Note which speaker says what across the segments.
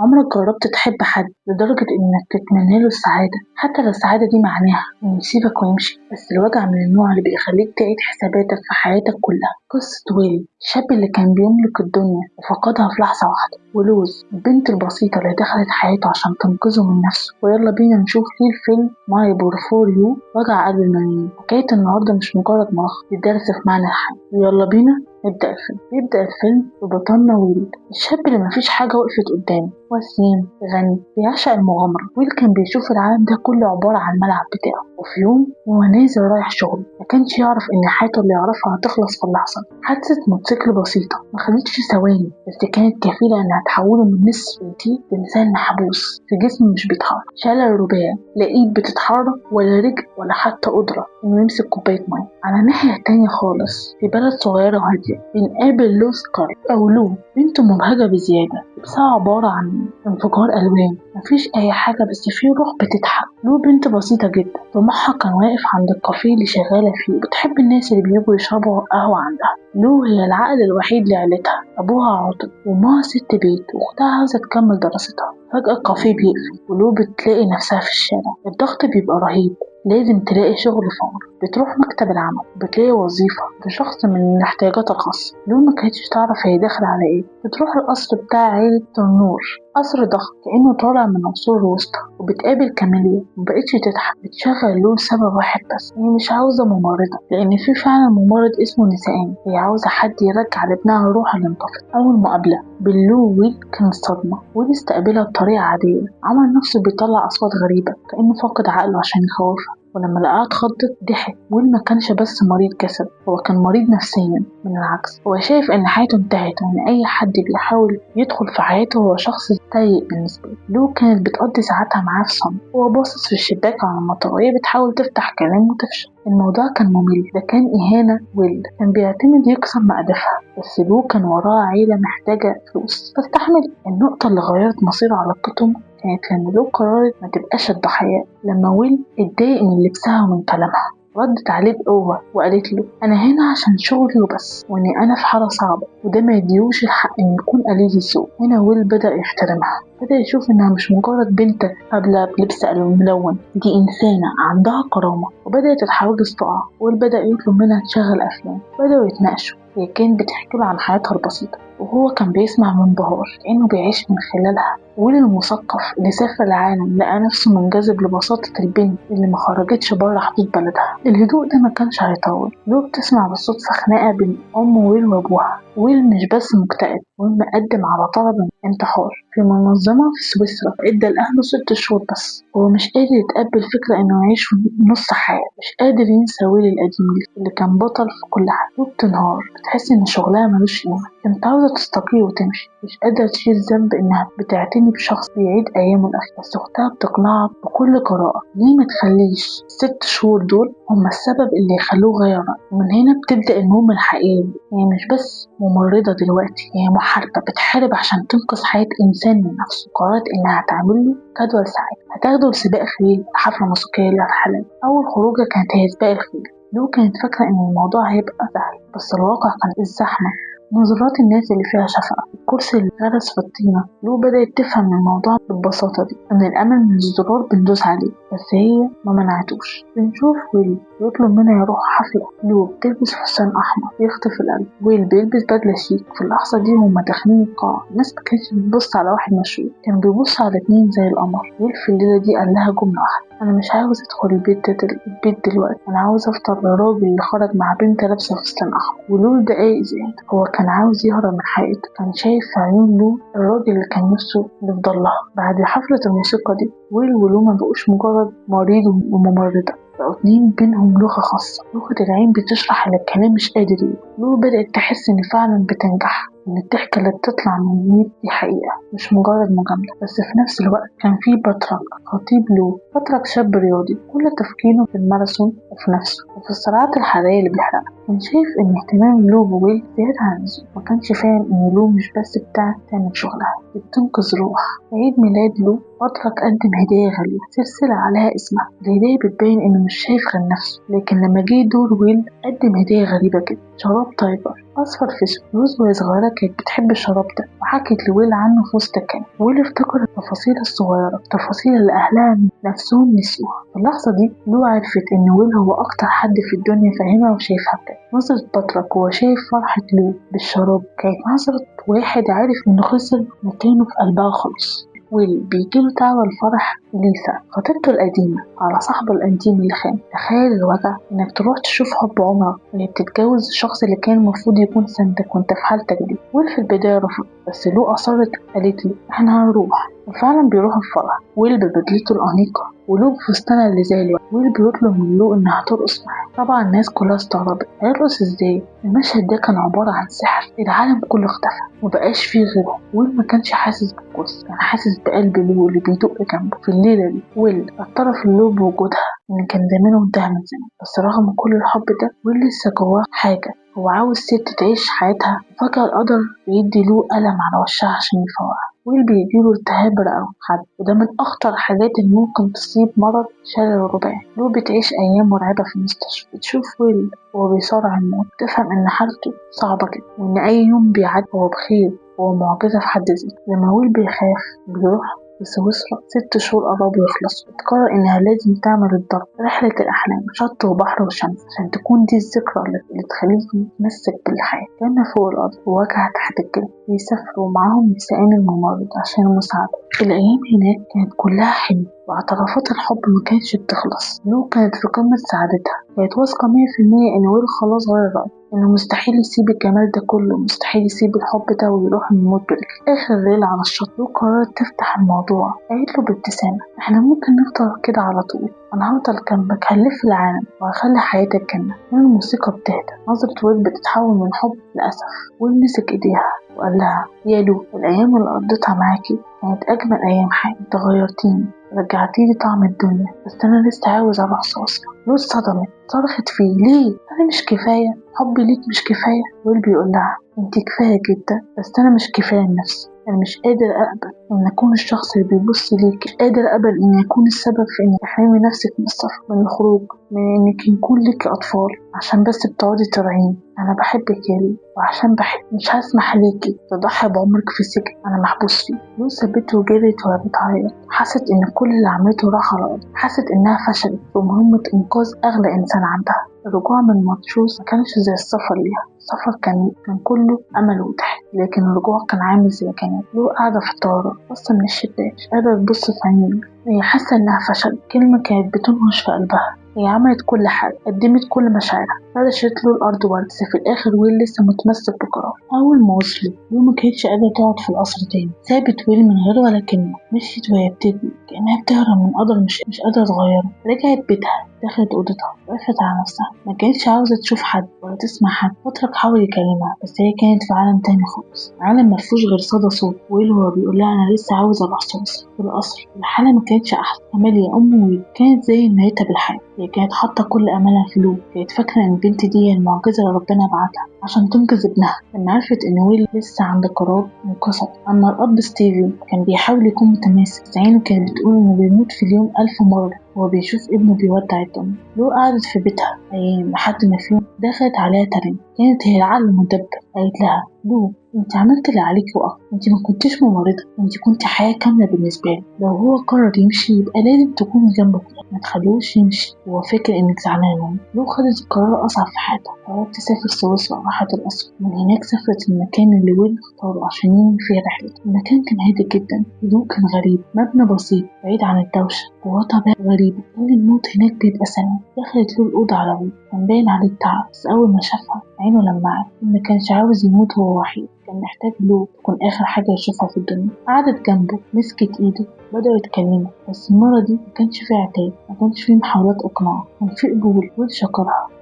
Speaker 1: عمرك جربت تحب حد لدرجة إنك تتمنى له السعادة، حتى لو السعادة دي معناها إنه يسيبك ويمشي؟ بس الوجع من النوع اللي بيخليك تعيد حساباتك في حياتك كلها. قصة ويل، الشاب اللي كان بيملك الدنيا وفقدها في لحظة واحدة، ولوز البنت البسيطة اللي دخلت حياته عشان تنقذه من نفسه. ويلا بينا نشوف ليه الفيلم My Poor You وجع قلب الملايين. حكاية النهاردة مش مجرد ملخص، دي درس في معنى الحياة. ويلا بينا نبدأ الفيلم. بيبدأ الفيلم ببطلنا ويل، الشاب اللي مفيش حاجة وقفت قدامه، وسيم، غني، بيعشق المغامرة. ويل كان بيشوف العالم ده كله عبارة عن الملعب بتاعه. وفي يوم وهو نازل رايح شغله ما كانش يعرف إن حياته اللي يعرفها هتخلص في اللحظة. حادثة موتوسيكل بسيطة ما خدتش ثواني، بس كانت كفيلة إنها تحوله من نسر دي لإنسان محبوس في جسم مش بيتحرك، شلل رباعي، لا إيد بتتحرك ولا رجل ولا حتى قدرة إنه يمسك كوباية مية. على الناحية التانية خالص في بلد صغيرة وهادية بنقابل لوز كارل أو لو، بنت مبهجة بزيادة، لبسها عبارة عن انفجار ألوان، مفيش أي حاجة بس في روح بتضحك. لو بنت بسيطة جدا، طموحها كان واقف عند الكافيه اللي شغالة فيه، وبتحب الناس اللي بيجوا يشربوا قهوة عندها. لو هي العقل الوحيد لعيلتها، أبوها عاطل وأمها ست بيت، وأختها عاوزة تكمل دراستها. فجأة الكافيه بيقفل ولو بتلاقي نفسها في الشارع. الضغط بيبقى رهيب، لازم تلاقي شغل فور. بتروح مكتب العمل بتلاقي وظيفة لشخص من الاحتياجات الخاصة. لو ما كانتش تعرف هي داخلة على ايه. بتروح القصر بتاع عيلة تنور، قصر ضخم كأنه طالع من عصور الوسطى، وبتقابل كاميليا ومبقتش تضحك. بتشغل لو لسبب واحد بس، هي مش عاوزة ممرضة، لأن في فعلا ممرض اسمه نسائي. هي عاوزة حد يرجع لابنها الروح اللي انطفت. أول مقابلة بين لو ويل كانت صدمة. ويل استقبلها بطريقة عادية، عمل نفسه بيطلع أصوات غريبة كأنه فاقد عقله عشان يخوفها، ولما لقاها اتخضت ضحك. ويل ما كانش بس مريض جسد، هو كان مريض نفسيا. من العكس، هو شايف ان حياته انتهت وان اي حد بيحاول يدخل في حياته هو شخص سيء بالنسبه له. لو كانت بتقضي ساعاتها معاه في صمت، هو باصص في الشباك على المطر وهي بتحاول تفتح كلام وتفشل. الموضوع كان ممل، ده كان إهانة. ويل كان بيعتمد يكسر مقادفها، بس لو كان وراه عيلة محتاجة فلوس فاستحمل. النقطة اللي غيرت مصير علاقتهم كانت لما لو قررت ما تبقاش الضحية. لما ويل اتضايق من لبسها ومن كلامها، ردت عليه بقوة وقالت له أنا هنا عشان شغلي وبس، وإني أنا في حالة صعبة، وده ما يديهوش الحق إن يكون قليل الذوق. هنا ويل بدأ يحترمها، بدأ يشوف إنها مش مجرد بنت قابلة بلبس ملون، دي إنسانة عندها كرامة. وبدأت الحواجز تقع. ويل بدأ يطلب منها تشغل أفلام، بدأوا يتناقشوا. هي كانت بتحكي له عن حياتها البسيطة وهو كان بيسمع بانبهار كأنه بيعيش من خلالها. ويل المثقف اللي سافر العالم لقى نفسه منجذب لبساطة البنت اللي ما خرجتش بره حدود بلدها. الهدوء ده ما كانش هيطول. لو بتسمع بالصدفة خناقة بين أم ويل وأبوها. ويل مش بس مكتئب، ويل مقدم على طلب انتحار في منظمة في سويسرا ادى لأهله 6 شهور بس. هو مش قادر يتقبل فكرة انه يعيش في نص حياة، مش قادر ينسى ويل القديم اللي كان بطل في كل حاجة. لو بتنهار، بتحس ان شغلها ملوش قيمة، كانت عاوزة تستقيل وتمشي، مش قادرة تشيل ذنب انها بتعتني بشخص بيعيد ايامه الاخيرة. بس اختها بتقنعها بكل جراءة ليه ما تخليش 6 شهور دول هما السبب اللي يخلوه غير رأيه. ومن هنا بتبدأ المهمة الحقيقية. هي مش بس ممرضة دلوقتي، هي محاربة بتحارب عشان تنقذ حياة إنسان من نفسه. قررت إنها هتعمل له جدول سعادة، هتاخده لسباق خيل، حفلة موسيقية للرحلات. أول خروجة كانت هي سباق الخيل. لو كانت فاكرة إن الموضوع هيبقى سهل، بس الواقع كان الزحمة، نظرات الناس اللي فيها شفقة، الكرسي اللي غرس في الطينة. لو بدأت تفهم الموضوع بالبساطة دي، إن الأمل من الزرار بندوس عليه، بس هي ما منعتوش. بنشوف ويل بيطلب منها يروح حفلة. لو بتلبس فستان أحمر يخطف القلب، ويل بيلبس بدلة شيك. في اللحظة دي هما داخلين القاعة، الناس ما كانتش بتبص على واحد مشهور، كان بيبص على 2 زي القمر. ويل في الليلة دي قال لها جملة واحدة: أنا مش عاوز أدخل البيت دلوقتي، أنا عاوز أفطر لراجل اللي خرج مع بنت لابسة فستان أحمر. ولو دقايق زيادة، هو كان عاوز يهرب من حقيقته. كان شايف في عيون لو الراجل اللي كان نفسه يفضل لها. بعد حفلة الموسيقى دي ويل ولو ما بقوش مجرد مريض وممرضة، بقوا 2 بينهم لغة خاصة، لغة العين بتشرح اللي الكلام مش قادر يقوله. لو بدأت تحس إن فعلا بتنجح، إن الضحكة اللي بتطلع من ويل دي حقيقة مش مجرد مجاملة. بس في نفس الوقت كان في باتريك خطيب لو. باتريك شاب رياضي، كل تفكيره في الماراثون وفي نفسه وفي الصراعات الحرارية اللي بيحرقها. كان شايف إن اهتمام لو بويل زيادة عن اللزوم، ما كانش فاهم إن لو مش بس بتاع تعمل شغلها، دي بتنقذ روح. عيد ميلاد لو باتريك قدم هدية غالية، سلسلة عليها اسمها. الهدية بتبين إنه مش شايف غير نفسه. لكن لما جه دور ويل قدم هدية غريبة جدا، شراب تايجر أصفر في اسود. روز وهي صغيرة كانت بتحب الشراب ده وحكت لويل عنه في وسط الكلام. ويل افتكر التفاصيل الصغيرة، التفاصيل اللي أهلها نفسهم نسيوها. في اللحظة دي لو عرفت إن ويل هو أكتر حد في الدنيا فاهمها وشايفها بجد. نظرة باتريك وهو شايف فرحة لو بالشراب كانت نظرة واحد عارف إنه خسر مكانه في قلبها خالص. ويل بيجيله دعوة لفرح ليسا خطيبته القديمة على صاحبه القديم اللي خان. تخيل الوجع انك تروح تشوف حب عمرك وهي بتتجوز الشخص اللي كان المفروض يكون سندك وانت في حالتك دي. ويل في البداية رفض، بس لو أصرت قالت له احنا هنروح، وفعلا بيروحوا الفرح. ويل ببدلته الأنيقة ولو بفستانها اللي زي الورد. ويل بيطلب من لو انها ترقص معاه. طبعا الناس كلها استغربت، هيرقص ازاي؟ المشهد ده كان عبارة عن سحر، العالم كله اختفى ومبقاش فيه غيره. ويل ما كانش حاسس بالكرسي، كان حاسس بقلب لو اللي بيدق جنبه في الليلة دي. ويل اعترف لو بوجودها ان كان زمانه انتهى من زمان، بس رغم كل الحب ده ويل لسه جواه حاجة، هو عاوز ست تعيش حياتها. وفجأة القدر بيدي له قلم على وشها عشان يفوقها. ويل بيجيله التهاب رئوي حاد، وده من أخطر الحاجات اللي ممكن تصيب مرض شلل الرباعي. لو بتعيش أيام مرعبة في المستشفى، بتشوف ويل وهو بيصارع الموت، تفهم إن حالته صعبة جدا وإن أي يوم بيعدي هو بخير وهو معجزة في حد ذاته. لما ويل بيخاف بيروح لسويسرا 6 شهور قربوا يخلصوا، بتقرر إنها لازم تعمل الضرب رحلة الأحلام، شط وبحر وشمس، عشان تكون دي الذكرى اللي تخليه يتمسك بالحياة. كان فوق الأرض وواجهة تحت الجلد. بيسافروا معاهم نسائين الممرض عشان المساعدة. الأيام هناك كانت كلها حلم واعترافات الحب ما كانتش بتخلص. لو كانت في قمة سعادتها، كانت واثقة 100% إن ويل خلاص غير رأيه، إنه مستحيل يسيب الجمال ده كله، مستحيل يسيب الحب ده ويروح الموت برجله. آخر ليلة على الشط لو قررت تفتح الموضوع. قالت له بابتسامة إحنا ممكن نفضل كده على طول، أنا هفضل جنبك، هنلف العالم وهخلي حياتك جنة. هنا الموسيقى بتهدى، نظرة ويل بتتحول من حب لأسف. ويل مسك إيديها وقال لها يا لو، الأيام اللي قضيتها معاكي كانت أجمل أيام حياتي، انت غيرتيني، رجعتيلي طعم الدنيا، بس أنا لسه عاوز أروح سويسرا. لو اتصدمت، صرخت فيه ليه؟ أنا مش كفاية؟ حبي ليك مش كفاية؟ ويل بيقول لها انت كفاية جدا، بس أنا مش كفاية لنفسي، أنا مش قادر أقبل إن أكون الشخص اللي بيبص ليك، مش قادر أقبل إن أكون السبب في إنك تحرمي نفسك من السفر، من الخروج، من إنك يكون لك أطفال عشان بس بتقعدي ترعيني. أنا بحبك يا لو، وعشان بحب مش هسمح ليكي تضحي بعمرك في سجن أنا محبوس فيه. لو سابته وجريت وهي بتعيط، حست إن كل اللي عملته راح على الأرض، حست إنها فشلت في مهمة إنقاذ أغلى إنسان عندها. الرجوع من مونتروز ما كانش زي السفر ليها، السفر كان كله أمل وضحك، لكن الرجوع كان عامل زي كان. لو قاعدة في الطيارة بصة من الشباك، مش قادرة تبص في عينيه، هي حاسة إنها فشلت. كلمة كانت بتنهش في قلبها، هي عملت كل حاجة، قدمت كل مشاعرها، فرشت له الأرض ورد، بس في الآخر ويل لسه متمسك بقراره. أول ما وصلوا لو ما كانتش قادرة تقعد في القصر تاني، سابت ويل من غير ولا كلمة، مشيت وهي بتبكي كأنها بتهرب من قدر مش قادرة تغيره. رجعت بيتها، دخلت أوضتها، وقفت على نفسها، ما كانتش عاوزة تشوف حد ولا تسمع حد. باتريك حاول يكلمها بس هي كانت في عالم تاني خالص، عالم مفيهوش غير صدى صوت ويل وهو بيقول لها أنا لسه عاوزة أروح سويسرا. في القصر الحالة ما كانتش أحسن، أماليا أم ويل كانت زي الميتة بالحياة، هي كانت حاطة كل أملها في لو، كانت فاكرة إن البنت دي هي المعجزة اللي ربنا بعتها عشان تنقذ ابنها. لما عرفت إن ويل لسه عند قرار انكسر. أما الأب ستيفن كان بيحاول يكون متماسك، بس عينه كانت بتقول إنه بيموت في اليوم 1000 مرة وهو بيشوف ابنه بيودع الدنيا. لو قعدت في بيتها أيام لحد ما في يوم دخلت عليها ترين، كانت هي العقل المدبر. قالت لها لو انت عملت اللي عليكي واكتر، انت ما كنتيش ممرضة، انت كنت حياة كاملة بالنسبة لي، لو هو قرر يمشي يبقى لازم تكوني جنبه، ما تخلوش يمشي وهو فاكر انك زعلانة منه. لو خدت القرار اصعب في حياتها، قررت تسافر سويسرا وراحت القصر، من هناك سافرت المكان اللي ويل اختاره عشان ينهي فيه رحلته. المكان كان هادي جدا، هدوء كان غريب، مبنى بسيط بعيد عن الدوشة، جواه طبيعة غريبة، كل الموت هناك بيبقى سلام. دخلت له الأوضة على ويل، كان باين عليه التعب، بس أول ما شافها عينه لمعت، ما كانش عاوز يموت وهو وحيد، كان محتاج له تكون آخر حاجة يشوفها في الدنيا. قعدت جنبه، مسكت إيده، بدأوا يتكلموا، بس المرة دي ما كانش فيه عتاب، ما كانش فيه محاولات إقناع، كان في قبول. ويل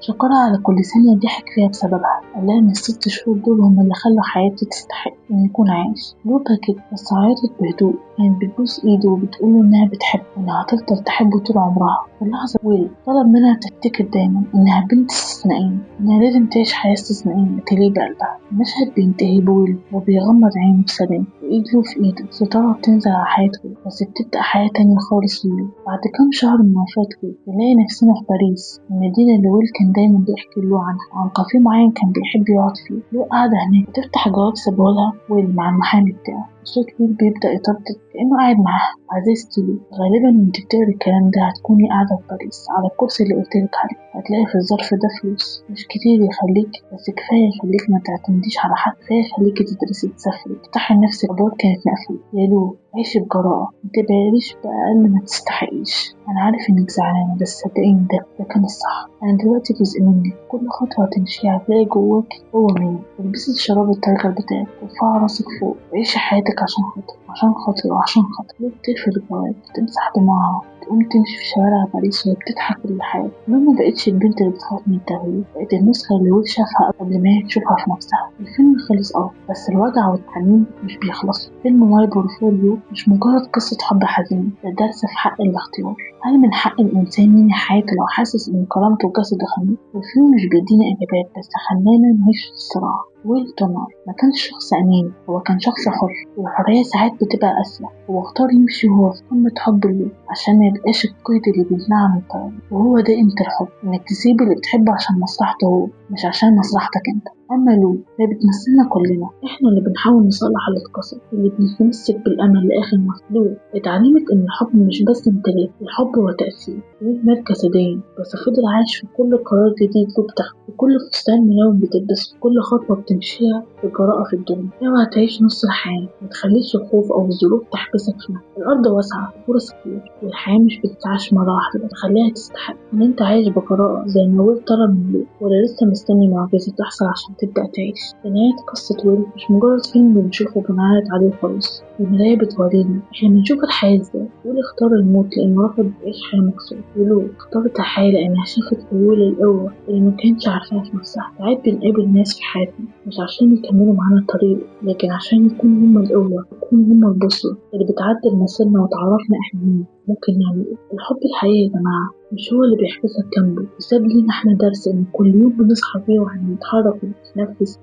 Speaker 1: شكرها على كل ثانية ضحك فيها بسببها. قال لها إن ال6 شهور دول هم اللي خلوا حياته تستحق إنه يكون عايش. لو بكت بس عيطت بهدوء، كانت بتبوس إيده وبتقوله إنها بتحبه وإنها هتفضل تحبه طول عمرها. في اللحظة ويل طلب منها تفتكر دايما إنها بنت استثنائية، إنها لازم تعيش حياة استثنائية تليق بقلبها. المشهد بينتهي بويل وبيغمض عينه بسلام وإيده في إيده، ستارة بتنزل على حياة ويل بس بتبدأ حياة تانية خالص ليه. بعد كام شهر من وفاة ويل بنلاقي نفسنا في باريس، المدينة اللي ويل كان دايما بيحكي له عنها، عن كافيه معين كان بيحب يقعد فيه. لو قاعدة هناك وتفتح جواب سابهولها ويل مع المحامي بتاعه. صوت ويل بيبدأ يطبطب كأنه قاعد معاها. عزيزتي لو غالبا وانت بتقري الكلام ده هتكوني قاعدة في باريس على الكرسي اللي قلتلك عليه، هتلاقي في الظرف ده فلوس مش كتير يخليك، بس كفاية يخليك ما تعتمديش على حد، كفاية يخليكي تدرسي تسافري تفتحي لنفسك أبواب كانت مقفولة. يا لو عيشي بجراءة، ما تباليش بأقل ما تستحقيش. أنا عارف إنك زعلانة بس صدقيني ده كان الصح. أنا دلوقتي جزء منك، كل خطوة هتمشيها هتلاقي جواك قوة مني. البسي الشراب ال tiger بتاعك وارفعي راسك فوق وعيشي حياتك عشان خاطر عشان خاطر وعشان خاطر. لو بتقفل الجواب بتمسح دموعها تقوم تمشي في شوارع باريس وهي بتضحك للحياة. لو ما بقتش البنت اللي بتخاف من التغيير، بقت النسخة اللي ويل شافها قبل ما هي تشوفها في نفسها. الفيلم خلص بس الوجع والحنين مش بيخلصوا. فيلم My Poor Lou مش مجرد قصة حب حزين، ده درس في حق الاختيار. هل من حق الإنسان ينهي حياته لو حاسس إن كرامته وجسده خانوه؟ الفيلم مش بيدينا إجابات بس خلانا نعيش في الصراع. ويل تونر ما كانش شخص أناني، هو كان شخص حر، والحرية ساعات بتبقى قاسية. هو اختار يمشي وهو في قمة حب له عشان ما يبقاش القيد اللي بيمنعه من الطريق. وهو ده قيمة الحب، إنك تسيب اللي بتحبه عشان مصلحته هو مش عشان مصلحتك أنت. أما لو هي بتمثلنا كلنا، إحنا اللي بنحاول نصلح اللي اتكسر، اللي بنتمسك بالأمل لآخر مرة. لو اتعلمت إن الحب مش بس امتلاك، الحب هو تأثير. ويل مات جسديا بس فضل عايش في كل قرار جديد لو بتاخده، في كل فستان ملون بتلبسه، في كل خطوة بتمشيها بجراءة في الدنيا. اوعى تعيش نص الحياة، ما تخليش الخوف أو الظروف تحبسك فيها. الأرض واسعة، فرص كتير، والحياة مش بتتعاش مرة واحدة، خليها تستحق إن أنت عايش بجراءة زي ما ويل طلب من لو، ولا لسه مستني معجزة تحصل عشان تبدأ تعيش. في نهاية قصة ويل مش مجرد فيلم بنشوفه بنعيط عليه خالص، المراية بتورينا احنا بنشوف الحياة ازاي. ويل اختار الموت لأنه رفض يعيش حياة مكسورة، ولو اختارت الحياة لأنها شافت في ويل القوة اللي ما كانتش عارفاها في نفسها. ساعات بنقابل ناس في حياتنا مش عشان يكملوا معانا الطريق، لكن عشان يكونوا هما القوة، يكونوا هما البوصلة اللي بتعدل مسيرنا وتعرفنا احنا مين ممكن نعمل ايه. الحب الحقيقي يا جماعة مش هو اللي بيحبسك جنبه، وساب لينا احنا درس ان كل يوم بنصحى فيه وهنتحرك ونتنفس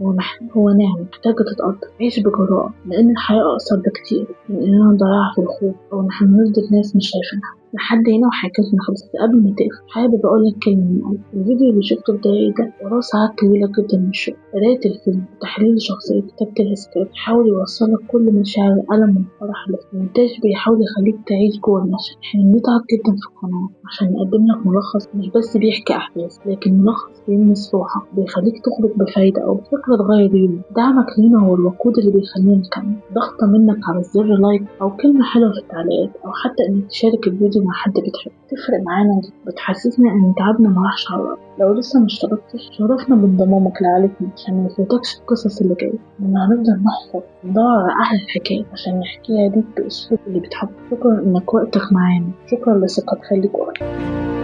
Speaker 1: هو نعمة محتاجة تتقدر. عيش بجراءة لأن الحياة أقصر بكتير من إننا نضيعها في الخوف أو إن احنا نرضي الناس مش شايفينها. لحد هنا وحكايتنا خلصت. قبل ما تقفل حابب اقول لك كلمه من قلبي. الفيديو اللي شفته في دقايق ده وراه ساعات طويله جدا من الشغل، قرايه الفيلم وتحليل شخصيه، كتابه السكريبت بيحاول يوصلك كل مشاعر الالم والفرح اللي في المونتاج، بيحاول يخليك تعيش جوه المشهد. احنا بنتعب جدا في القناه عشان نقدم لك ملخص مش بس بيحكي احداث، لكن ملخص بيلمس روحك، بيخليك تخرج بفايده او بفكره تغير يومك. دعمك لينا هو الوقود اللي بيخلينا نكمل. ضغطه منك على زر like او كلمه حلوه في التعليقات او حتى انك تشارك الفيديو مع حد بتحبه تفرق معانا جدا، بتحسسنا ان تعبنا ما راحش على الارض. لو لسه ما اشتركتش شرفنا بانضمامك لعائلتنا عشان ما يفوتكش القصص اللي جايه، لان هنفضل نحفر ندور على احلى الحكايات عشان نحكيها ليك باسلوب اللي بتحبه. شكرا انك وقتك معانا، شكرا لثقتك، خليك قريب.